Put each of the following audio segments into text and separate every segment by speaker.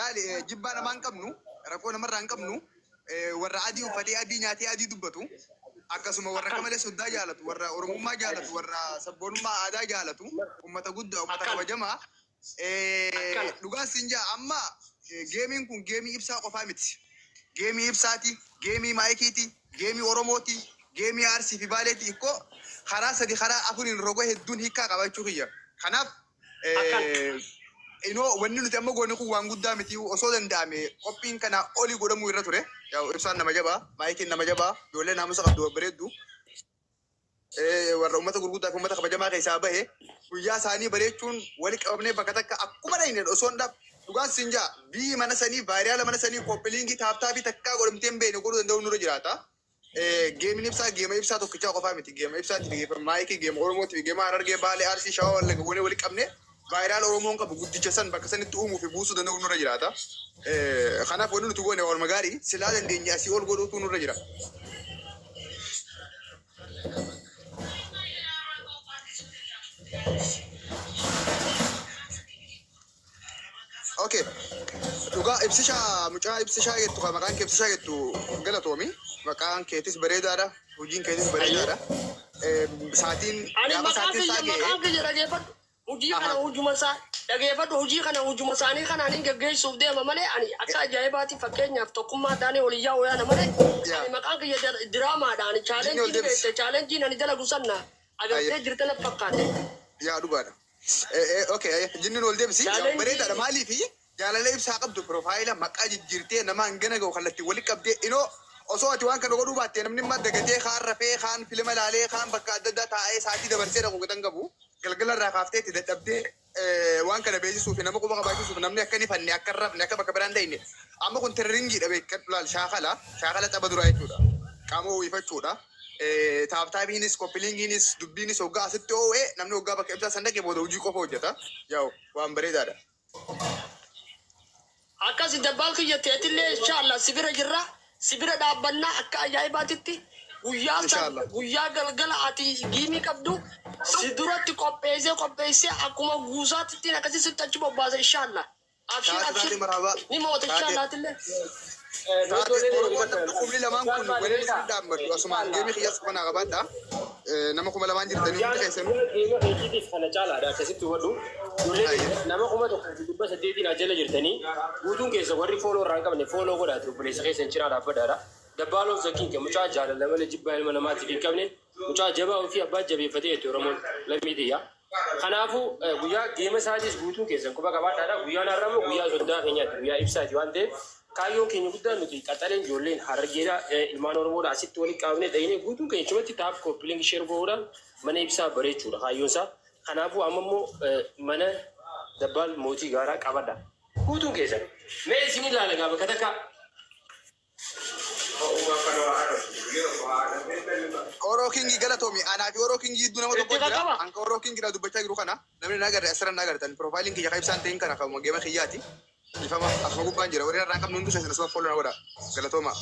Speaker 1: Laali jibbaa namaa hin qabnu, rakkoo namarraa hin qabnu, warra adii uffatee adii nyaatee adii dubbatu, akkasuma warra akka
Speaker 2: Akkana.
Speaker 1: malee soddaa jaalatu, warra Oromummaa jaalatu, warra sabboonummaa aadaa jaalatu, ummata guddaa, ummata
Speaker 2: Akkana.
Speaker 1: kabajamaa.
Speaker 2: Akkana.
Speaker 1: Dhugaan siin jaa amma geemiin kun geemii ibsaa qofaa miti. Geemii ibsaati, geemii maayikiiti, geemii Oromooti, geemii Arsii fi Baaleeti ikkoo karaa sadi karaa afuriin roga hedduun hiikkaa qaba jechuu kiyya. Kanaaf
Speaker 2: Akkana.
Speaker 1: inoo wanni nuti amma goone kun waan guddaa miti osoo danda'ame qophiin kanaa olii godhamuu irra ture. Yaa ibsaan nama jabaa, maayikiin nama jabaa, ijoollee naamusa qabdu babbareeddu. Warra uummata gurguddaa fi uummata kabajamaa keessaa bahe guyyaa isaanii bareechuun wali qabamnee bakka takka akkuma dhayne osoo hin dhab dhugaan siin jaa biyyi mana sanii vaayiraala mana sanii koppiliingii taaptaabii takkaa godhamtee hin beekne godhuu danda'u nurra jiraata. Geemiin ibsaa geema ibsaa tokkichaa qofaa miti geema ibsaati fi geema maayikii geema Oromooti fi geema Harargee Baalee Arsii Shawaa Wallagga goonee wali qabne vaayiraala Oromoon qabu guddicha san bakka sanitti uumuu fi buusuu danda'u nurra jiraata. Kanaaf wanni nuti goone waanuma gaarii silaa dandeenye asii ol godhuutu nurra jira. Okay. Dhugaa ibsishaa mucaa ibsishaa jettu kan maqaan kee ibsishaa jettu galatoomi. Maqaan keetis bareedaadha. Hojiin keetis bareedaadha. Saatiin
Speaker 2: Ani
Speaker 1: gaafa
Speaker 2: maqaan
Speaker 1: saatiin
Speaker 2: kiyya
Speaker 1: isaa ga'e
Speaker 2: maqaan kiyya dhageeffadhu. Hojii kana
Speaker 1: Aha.
Speaker 2: hojuma isaa dhageeffadhu hojii kana hojuma isaanii kanaan hin geggeessuuf deema malee ani akka ajaa'ibaatti fakkeenyaaf tokkummaa taanee olii yaa'u yaana malee
Speaker 1: Yaa.
Speaker 2: ani maqaan kiyya diraamaadha ani
Speaker 1: Jinni ol
Speaker 2: chaalenjii ni
Speaker 1: deebisi.
Speaker 2: beekte chaalenjiin ani dalagu sanna agartee
Speaker 1: Ayyee.
Speaker 2: jirta na fakkaate.
Speaker 1: Yaa dhugaadha. Okay, jinniin ol deebisi. Yaa bareedaadha
Speaker 2: Chaalenjii
Speaker 1: maaliifi jaalala ibsaa qabdu piroofaayila maqaa jijjiirtee nama hangana ga'u kallattii wali qabdee inoo osoo ati waan kana godhuu baattee namni immoo dagatee kaan rafee kaan filima ilaalee kaan bakka adda addaa taa'ee sa'aatii dabarsee dhaqu gatan qabu galgala irraa kaaftee itti dadhabdee waan kana beeksisuu fi nama quba qabaachisuuf namni akka hin ifanne akka hin rafne akka bakka biraan ta'inne amma kun tirringiidha beekadhu laal shaakala shaakala tapha duraa jechuudha qaama ho'ifachuudha. Taaptaabiinis koppiliingiinis dubbiinis hoggaa asitti oo'ee namni hoggaa bakka ibsaa san dhaqe booda hojii qofa hojjeta. Yaa'u waan bareedaadha.
Speaker 2: Akkasi dabbaal kiyya teetillee inshallah si bira jirra si bira dhaabbannaa akka ajaa'ibaatitti guyyaa san
Speaker 1: Inshallah.
Speaker 2: guyyaa galgala ati giimii qabdu si duratti qopheessee qopheessee akkuma guusaatittiin akkasi sitti achi bobbaasa inshallah. Abshir
Speaker 1: Taate
Speaker 2: abshir
Speaker 1: taate marhaba.
Speaker 2: ni moota
Speaker 1: Taate
Speaker 2: inshallah atillee.
Speaker 1: taate Oromoon namni kumni lamaan kun waliin isin dhaabbatu asumaan geemii kiyyaas qubanaa qabaadha. Nama 2000 jirtanii hundi
Speaker 3: Guyyaan
Speaker 1: keessanuu.
Speaker 3: guyyaa geema keetiitiif kana caalaadha akkasitti hubadhu. Ijoollee
Speaker 1: Ayyee.
Speaker 3: keenya nama 1800 ajala jirtanii guutuun keessa warri fooloo irraa hin qabne fooloo godhaati obboleessa keessan cinaa dhaabbadhaadha. Dabbaaloo Zakiin kan mucaa jaalala malee jibbaa ilma namaatiif hin qabne mucaa jabaa ofii abbaa jabeeffatee jette Oromoon lammii tiyya. Kanaafuu guyyaa geema isaatis guutuun keessan quba qabaadhaadha. Guyyaan har'a immoo guyyaa soddaa keenyaati guyyaa ibsaati waan ta'eef kaayyoon keenya guddaan nuti qaxaleen ijoolleen Harargeedha ilmaan Oromoodha asitti walitti qabamnee dhayinee guutuun keenya achumatti taap kooppilingi sheer gochuudhaan mana ibsaa bareechuudha kaayyoon isaa. Kanaafuu amma immoo mana dabbaal mootii gaaraa qabadha. Guutuun keessan. Mee isin ilaala gaa bakka takka.
Speaker 1: Oroo Kingi galatoomi. Anaa fi Oroo Kingi gidduu nama
Speaker 2: Itti
Speaker 1: tokko jira.
Speaker 2: qaqaba.
Speaker 1: Anka Oroo Kingi dha dubbachaa jiru kana. Namni na agarre asirra na agartan. Piroofaayiliin kiyya kan ibsaan ta'in kana kan geema kiyyaati. Ifama asuma gubbaan jira. Warri irraa hin qabne hundi keessan asuma follow na godha. Galatooma.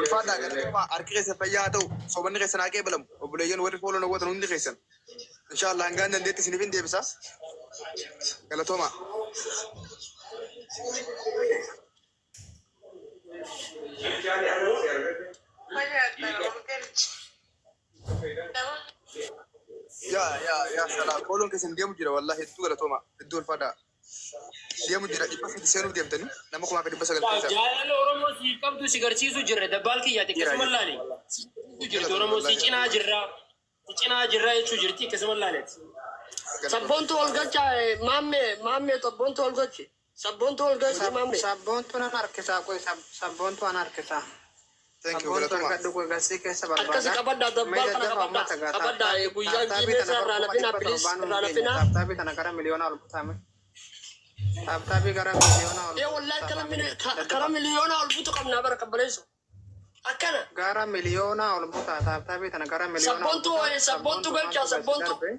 Speaker 1: Ulfaadhaa galatoomaa harki keessan fayyaa haa ta'u. Soomanni keessan haa qeebalamu. Obboleeyyan warri follow na gootan hundi keessan. Inshallah hangaan dandeetti isiniif hin deebisa. Galatooma. Yaa yaa yaa salaam. Fooloon keessan deemu jira wallahi hedduu galatooma. Hedduu ulfaadhaa. Deemu jira 300 seenuuf deemtanii nama 1900 keessaa.
Speaker 3: Jaalala Oromoo siif qabdu si garsiisu jirra dabbaal kiyyaati
Speaker 1: Jira
Speaker 3: akkasuma
Speaker 1: jira.
Speaker 3: laali. Si garsiisu jirti
Speaker 1: Galatooma
Speaker 3: Oromoo si
Speaker 1: wallahi.
Speaker 3: cinaa jirra. Si cinaa jirra jechuu jirti akkasuma laaleeti.
Speaker 1: Galatooma.
Speaker 2: Sabboontu ol galcha maammee maammee sabboontu ol galchi. Sabboontu ol galchi maammee.
Speaker 4: Sabboontu nan harkisaa qoy sabboontu an harkisaa.
Speaker 1: Thank you
Speaker 4: Sabboontu
Speaker 1: galatooma.
Speaker 4: argadhu qoy garsii keessa
Speaker 2: Akkasi
Speaker 4: barbaada.
Speaker 2: qabadhaa
Speaker 4: Mee
Speaker 2: dabbaal kana
Speaker 4: daddafa
Speaker 2: qabadhaa
Speaker 4: uummata gaa
Speaker 2: qabadhaa guyyaa
Speaker 4: taaptaabii
Speaker 2: giimee
Speaker 4: tana
Speaker 2: isaa irraa
Speaker 4: bara kuma
Speaker 2: nafinaa
Speaker 4: dhibba
Speaker 2: please
Speaker 4: torbaan
Speaker 2: irraa
Speaker 4: hin geenye.
Speaker 2: nafinaa.
Speaker 4: Taaptaabii tana gara miliyoona ol butame. Taaptaabii gara miliyoona ol
Speaker 2: Ee wallahi
Speaker 4: butaa
Speaker 2: kara
Speaker 4: family.
Speaker 2: kara
Speaker 4: Daddafa.
Speaker 2: miliyoona ol butu qabnaa bara qabbaneessu. Akkana.
Speaker 4: Gara miliyoona ol butaa taaptaabii tana gara miliyoona ol
Speaker 2: Sabboontu
Speaker 4: butaa.
Speaker 2: sabboontu
Speaker 4: Sabboontu
Speaker 2: galchaa
Speaker 4: maaltu gasi
Speaker 2: sabboontu.
Speaker 4: darbe?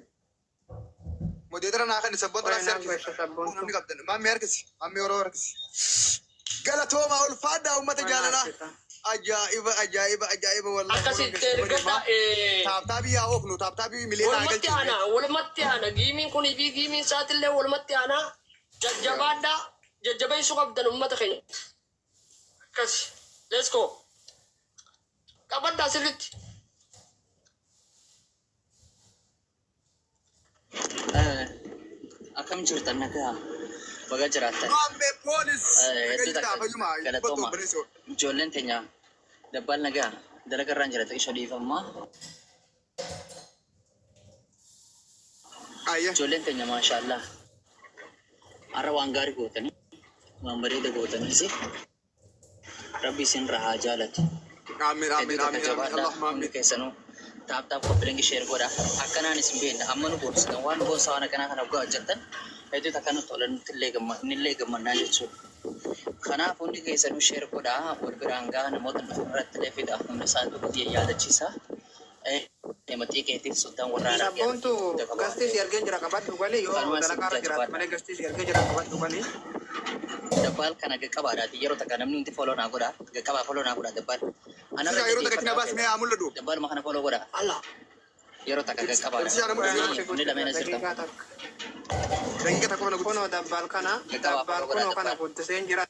Speaker 1: Modeetara naa kan sabboontu
Speaker 4: Qoy
Speaker 1: naa si
Speaker 4: nan
Speaker 1: harkisi.
Speaker 4: gasha sabboontu.
Speaker 1: Namni qabdan. Maammee harkisi. Maammee Oroo harkisi. Galatooma ulfaadhaa uummata
Speaker 4: Qoy na
Speaker 1: jaalalaa.
Speaker 4: harkisa.
Speaker 1: Ajaa'iba, ajaa'iba, ajaa'iba, wallahi.
Speaker 2: Akkasitti ergadha.
Speaker 1: Tap tapii yaa oofnu, tap tapii miliyoona haa
Speaker 2: Walumatti
Speaker 1: galchinu.
Speaker 2: aana, walumatti aana. Giimiin kunii fi giimiin isaatillee walumatti aana. Jajjabaadha. Jajjabeessuu qabdan uummata keenya. Akkas. Let's go. Qabadhaa sirriitti.
Speaker 5: Akkam jirtan? Nagaa, baga jiraattan.
Speaker 1: Maammee poolis.
Speaker 5: Hedduu
Speaker 1: Nagaa
Speaker 5: takka
Speaker 1: fayyuma.
Speaker 5: galatooma. Ijoolleen teenya dabbaal nagaa, dalaga irraan jira, xiqqisho dhiifammaa.
Speaker 1: Ayya.
Speaker 5: Ijoolleen teenya, maashaallah. Har'a waan gaarii gootanii, waan bareeda gootaniis, Rabbi isin irraa haa jaalatu.
Speaker 1: Amiin, amiin,
Speaker 5: Hedduu takka
Speaker 1: amiin, amiin.
Speaker 5: jabaadhaa.
Speaker 1: Allahumma
Speaker 5: Hundi
Speaker 1: amiin.
Speaker 5: keessanuu tap tap, copy link, share godha. Akkanaan isin beekna, amma nu boonsitan, waan nu boonsaa, waan akkanaa kana dhugaa hojjettan, hedduu takka nu tola, nuttillee gammannaa jechuudha. Kanaaf hundi keessanuu share godhaa, wal biraan gahaa, namoota dhufan irratti illee fida, hunda isaatu yaadachiisa. Matii keetiif sultaan warra Harargee
Speaker 4: Sabboontu gastii si argee jira, qabadhu gali, yoo
Speaker 5: Kanuma isin
Speaker 4: dalagaa irra jiraate
Speaker 5: jabaadha.
Speaker 4: malee gastii si argee jira, qabadhu gali.
Speaker 5: Dabbaal kana qaqqabaadhaati, yeroo takka namni hundi follow naa godha, qaqqabaa, follow naa godha dabbaal.
Speaker 1: Sisa yeroo takka itti na baasi, mee haa mul'atu.
Speaker 5: Dabbaaluma kana follow godha.
Speaker 2: Allah.
Speaker 5: Yeroo takka qaqqabaadha.
Speaker 1: Ibsishaa nama mul'atu.
Speaker 5: Hundi lameen as jirtan.
Speaker 4: Daqiiqaa takka.
Speaker 1: Daqiiqa takka mana guddisa.
Speaker 4: Kunoo dabbaal kana,
Speaker 5: Qaqqabaa,
Speaker 4: dabbaal
Speaker 5: follow godha
Speaker 4: kunoo kana
Speaker 5: dabbaal.
Speaker 4: guddiseen jira.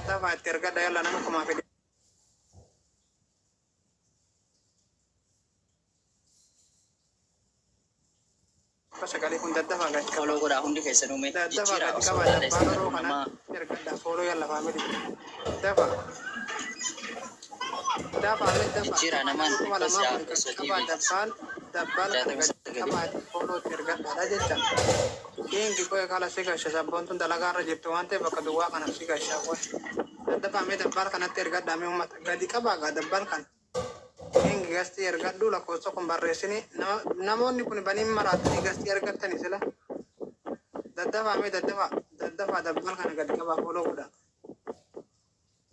Speaker 4: Dafaa itti ergadha, yalla, nama 19,000 kun daddafaa gadi qaba.
Speaker 5: Follow godhaa hundi keessanuu mee
Speaker 4: Daddafaa
Speaker 5: jijjiiraa
Speaker 4: gadi
Speaker 5: osoo
Speaker 4: qaba,
Speaker 5: ilaalee
Speaker 4: dabbaal
Speaker 5: isin
Speaker 4: yeroo
Speaker 5: nama
Speaker 4: kanatti ergadha, follow, yalla family. Dafa. Dafa mee, dafa.
Speaker 5: Jijjiiraa namaan
Speaker 4: 2000
Speaker 5: dhibba
Speaker 4: kun gadi
Speaker 5: sadii
Speaker 4: qabaa, dabbaal dabbaal kana
Speaker 5: jaatamii
Speaker 4: gadi
Speaker 5: sagalii.
Speaker 4: qabaati, follow itti ergadhaadha jecha. Keengi koye kala si gasha, sabboontuun dalagaa irra jirtu waan ta'eef bakka duwwaa kana si gasha koye. Daddafaa mee, dabbaal kanatti ergadhaa mee, uummata gadi qabaa gaa dabbaal kana. Keengi gastii ergadhu, lakkoofsa kun barreessini, namoonni kun baniin maraatanii gastii ergattani sila. Daddafaa mee, daddafaa, daddafaa, dabbaal kana gadi qabaa, follow godha.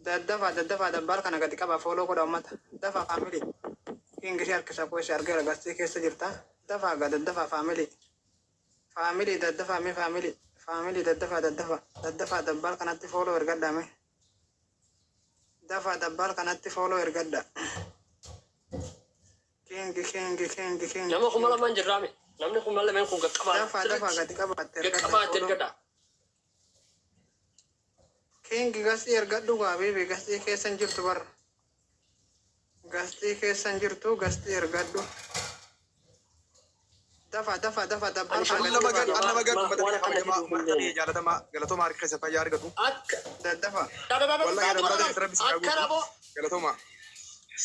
Speaker 4: Daddafaa, daddafaa, dabbaal kana gadi qabaa, follow godha uummata. Dafaa family. Keengi si harkisa koye, si argeera, gastii keessa jirta. Dafaa gaa, daddafaa family. Family, daddafaa mee, family. Family, daddafaa, daddafaa, daddafaa, dabbaal kanatti follow ergadhaa mee. Dafaa, dabbaal kanatti follow ergadha. Keengi, keengi, keengi, keengi.
Speaker 3: Nama 2000 jirraame. Namni 2000 kun qaqqabaa.
Speaker 4: Dafaa, dafaa, gadi qabaatti ergadha.
Speaker 3: Qaqqabaatti
Speaker 4: Follow.
Speaker 3: ergadha.
Speaker 4: Keengi gastii ergadhu gaa beebi, gastii keessa hin jirtu barra. Gastii keessa hin jirtu, gastii ergadhu. Dafa, dafa, dafa, dabbaal kana
Speaker 1: An nama
Speaker 4: gadi
Speaker 1: gan, an
Speaker 4: qabaa.
Speaker 1: nama gan, uummata
Speaker 3: Waan
Speaker 1: keenya
Speaker 3: akkana
Speaker 1: kabajamaa,
Speaker 3: jedhu
Speaker 1: uummata keenya jaalatamaa, galatooma, harka keessa fayyaa argatu.
Speaker 3: Akka
Speaker 4: Daddafa.
Speaker 1: Wallahi galatooma, keessa Rabbi si haa
Speaker 2: Akkana
Speaker 1: guutu.
Speaker 2: boo.
Speaker 1: Galatooma.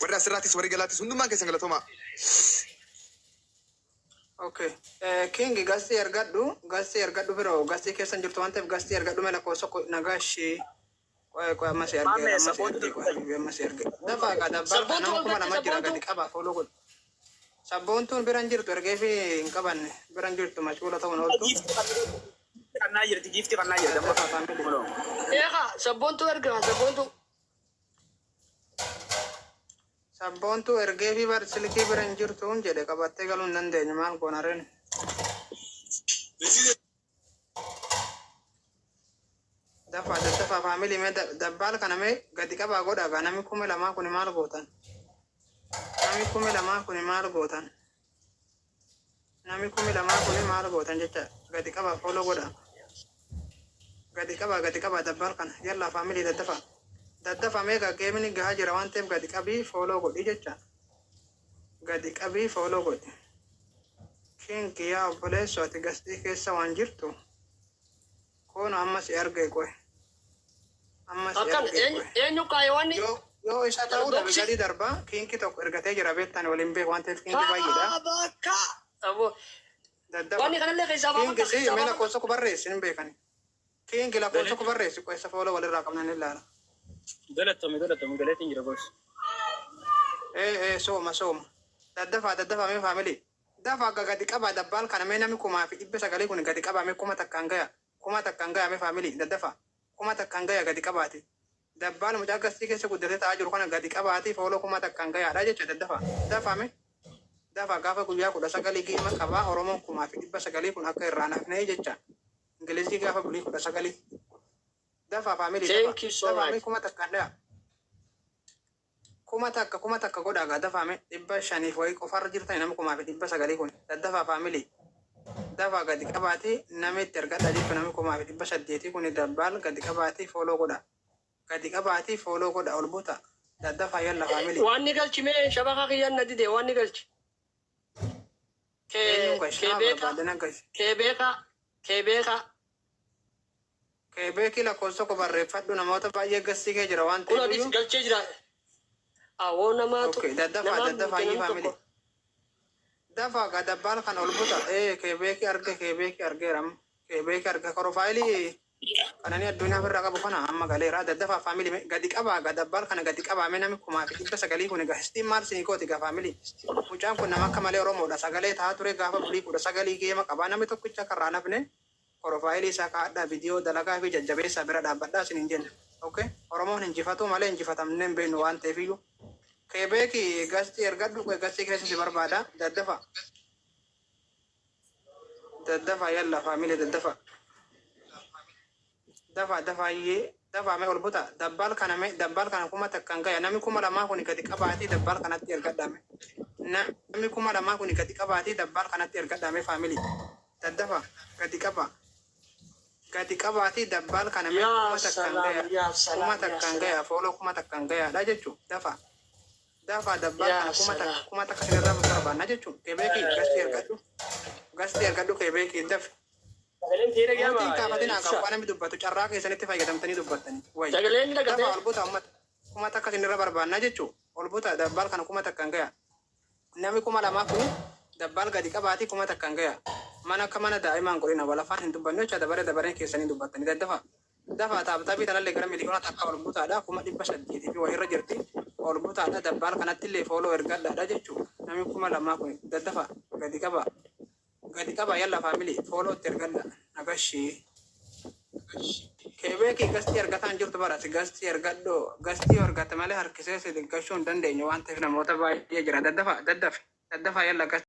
Speaker 1: Warri asirraattis, warri galaattis, hundummaan keessan galatooma.
Speaker 4: Okay. Kingi gastii ergadhu, gastii ergadhu biroo, gastii keessa hin jirtu waan ta'eef gastii ergadhu mee, lakkoofsa nagaa ishee. Qoy, qoy, amma si argeera, amma si argee, qoy, amma si argee. Dafaa gaa, dabbaal kana
Speaker 2: Sabboontuu
Speaker 4: nama 2000
Speaker 2: ol
Speaker 4: jira,
Speaker 2: galche.
Speaker 4: Gadi qabaa, follow godhu. Sabboontuun bira hin jirtu, ergee fi hin qabanne, bira hin jirtu, mashuula ta'uun ooltu.
Speaker 6: Giiftii kannaa jirti, giiftii kannaa jirti.
Speaker 4: Daddafaa family.
Speaker 2: Eegaa sabboontuu ergaa, sabboontuu.
Speaker 4: Sabboontuu ergee fi bar silkii bira hin jirtuun jedhe, qabattee galuu hin dandeenye, maal goona reen. Dafaa, daddafaa family mee, dabbaal kana mee gadi qabaa godhaa gaa, namni 2000 kun maal gootan? Namni 2000 kun maal gootan? Namni 2000 kun maal gootan jecha, gadi qabaa, follow godhaa. Gadi qabaa, gadi qabaa dabbaal kana, yallaa family, daddafaa. Daddafaa mee, gaggeemni gahaa jira waan ta'eef gadi qabii follow godhi jecha. Gadi qabii follow godhi. Kinki, yaa obboleessoo, ati gastii keessa waan jirtu. Kono amma si argee qoy. Amma si
Speaker 2: Akkan
Speaker 4: argee qoy.
Speaker 2: eenyu kaayee wanni.
Speaker 4: Yoo isa ta'uu dhabe
Speaker 2: Doksi.
Speaker 4: gadi darba, kinki tokko ergatee jira, beektan waliin beeku waan ta'eef kinki baay'eedha.
Speaker 2: Bakka. Aboo.
Speaker 4: Daddafa.
Speaker 2: Wanni kanallee keessaa
Speaker 4: Kinki
Speaker 2: baafadha.
Speaker 4: si
Speaker 2: Keessaa
Speaker 4: mee
Speaker 2: baafadha.
Speaker 4: lakkoofsa ku barreessi, hin beekani. Kinki lakkoofsa ku barreessi, qo'eessa follow walirraa qabnan ilaala.
Speaker 3: Galatoomi, galatoomi, galatiin jira goos.
Speaker 4: Ee ee, sooma, sooma. Daddafaa, daddafaa mee family. Dafa akka gadi qabaa dabbaal kana mee, namni 1900 kun gadi qabaa mee, 1000n gaya. 1000n gaya mee family, daddafa. 1000n gaya, gadi qabaati. Dabbaal mucaa gastii keessa guddatee ta'aa jiru kana gadi qabaati, follow 1000n gayaadha jecha, daddafa. Dafa mee. Dafa, gaafa guyyaa 19 geema qabaa, Oromoon 1900 kun akka irraa nafnee jecha. Ingilizii gaafa bulii 19. Dafaa family, dafa.
Speaker 2: Thank you so
Speaker 4: Dafaa mee
Speaker 2: much.
Speaker 4: 1000 dhaya. 1000 1000 godhaa gaa, dafaa mee. 500f wayii qofarra jirtani nama 1900 kun. Daddafaa family. Dafaa gadi qabaati nama itti ergadha jechuun namni 1800 kun dabbaal gadi qabaati follow godha. Gadi qabaati follow godha, ol buta. Daddafaa, yalla family.
Speaker 2: Waan ni galchi mee, shabakaa kiyyaan na dide waan ni galchi.
Speaker 4: Eenyu
Speaker 2: Kee
Speaker 4: gash
Speaker 2: kee
Speaker 4: nama
Speaker 2: beekaa
Speaker 4: barbaadana gash.
Speaker 2: Kee beekaa kee beekaa.
Speaker 4: Keebeekii lakkoofsa tokko barreeffadhu, namoota baay'ee gassii kee jira waan
Speaker 2: Kun
Speaker 4: ta'eef
Speaker 2: atis
Speaker 4: iyyuu.
Speaker 2: galchee jira. Awoo namaatu
Speaker 4: Okay, daddafaa
Speaker 2: namaan
Speaker 4: daddafaa
Speaker 2: guute
Speaker 4: iyyii
Speaker 2: namni
Speaker 4: family.
Speaker 2: tokko.
Speaker 4: Dafaa gaa, dabbaal kan ol buta. Ee, keebeekii arge, keebeekii argeera amma. Keebeekii arge, profileii kanani addunyaa ofirraa qabu kana amma galeera. Daddafaa family, gadi qabaa gaa, dabbaal kana gadi qabaa mee. Namni 1900 kun egaa histiin maal sinii kooti gaa family. Mucaan kun nama akka malee Oromoodha. Sagalee tahaa ture gaafa bulii 19, geema qabaa. Namni tokkicha karraa nafne profileii isaa kaa'adhaa, viidiyoo dalagaa fi jajjabeessaa bira dhaabbadhaa isiniin jenna. Okay? Oromoon injifatu malee injifatamnee hin beeknu waan ta'eef iyyuu. Keebeeki gastii ergadhu, gastii keessa si barbaada. Daddafa. Daddafa, yalla family, daddafa. Dafa dafa iyyee dafa mee, ol buta. Dabbaal kana mee, dabbaal kana 1000n gaya. Namni 2000 kun gadi qabaatii dabbaal kanatti ergadhame. Namni 2000 kun gadi qabaatii dabbaal kanatti ergadhame family. Daddafa gadi qaba. Gadi qabaatii dabbaal kana mee
Speaker 2: Yaa
Speaker 4: 1000n
Speaker 2: salaam
Speaker 4: gaya.
Speaker 2: yaa
Speaker 4: Kuma
Speaker 2: salaam yaa
Speaker 4: takkaan
Speaker 2: salaam.
Speaker 4: gaya, follow 1000n gayaadha jechuudha. Dafa. Dafa dabbaal
Speaker 2: Yaa
Speaker 4: kana 1000
Speaker 2: salaam.
Speaker 4: 1000 sinirraa barbaanna jechuudha. Keebeekii gastii ergadhu. Gastii ergadhu keebeekii, dafi.
Speaker 3: Sagaleen ta'ee
Speaker 4: Mootiin
Speaker 3: dhaga'ama
Speaker 4: kaafatinaa
Speaker 3: ibsa.
Speaker 4: qabu waan namni dubbatu, carraa keessanitti fayyadamtanii dubbattanii. Wayi.
Speaker 2: Sagaleen ni
Speaker 4: Dafa
Speaker 2: dhagatee.
Speaker 4: ol buta uummata. 1000 sinirra barbaanna jechuudha. Ol buta dabbaal kana 1000n gaya. Namni 2000 kun dabbaal gadi qabaatii 1000n gaya. Mana akka mana daa'imaan godhina, walafaan hin dubbannu jecha, dabare dabareen keessanii dubbattanii daddafa. Dafa tap tapii tanallee gara 1,000,000 ol butaadha. 800,000 fi wayirra jirti. Ol butaadha, dabbaal kanatti illee follow ergadhaadha jechuudha. Namni 2000 kun daddafa gadi qaba. Gadi qaba, yalla family, follow itti ergadha. Nagashii. Keebeekii gastii argataan jirtu barate, gastii ergadhu, gastii argate malee harkisee si gashuu hin dandeenye waan ta'eef namoota baay'ee jira. Daddafa, daddafe, daddafa, yalla gastii.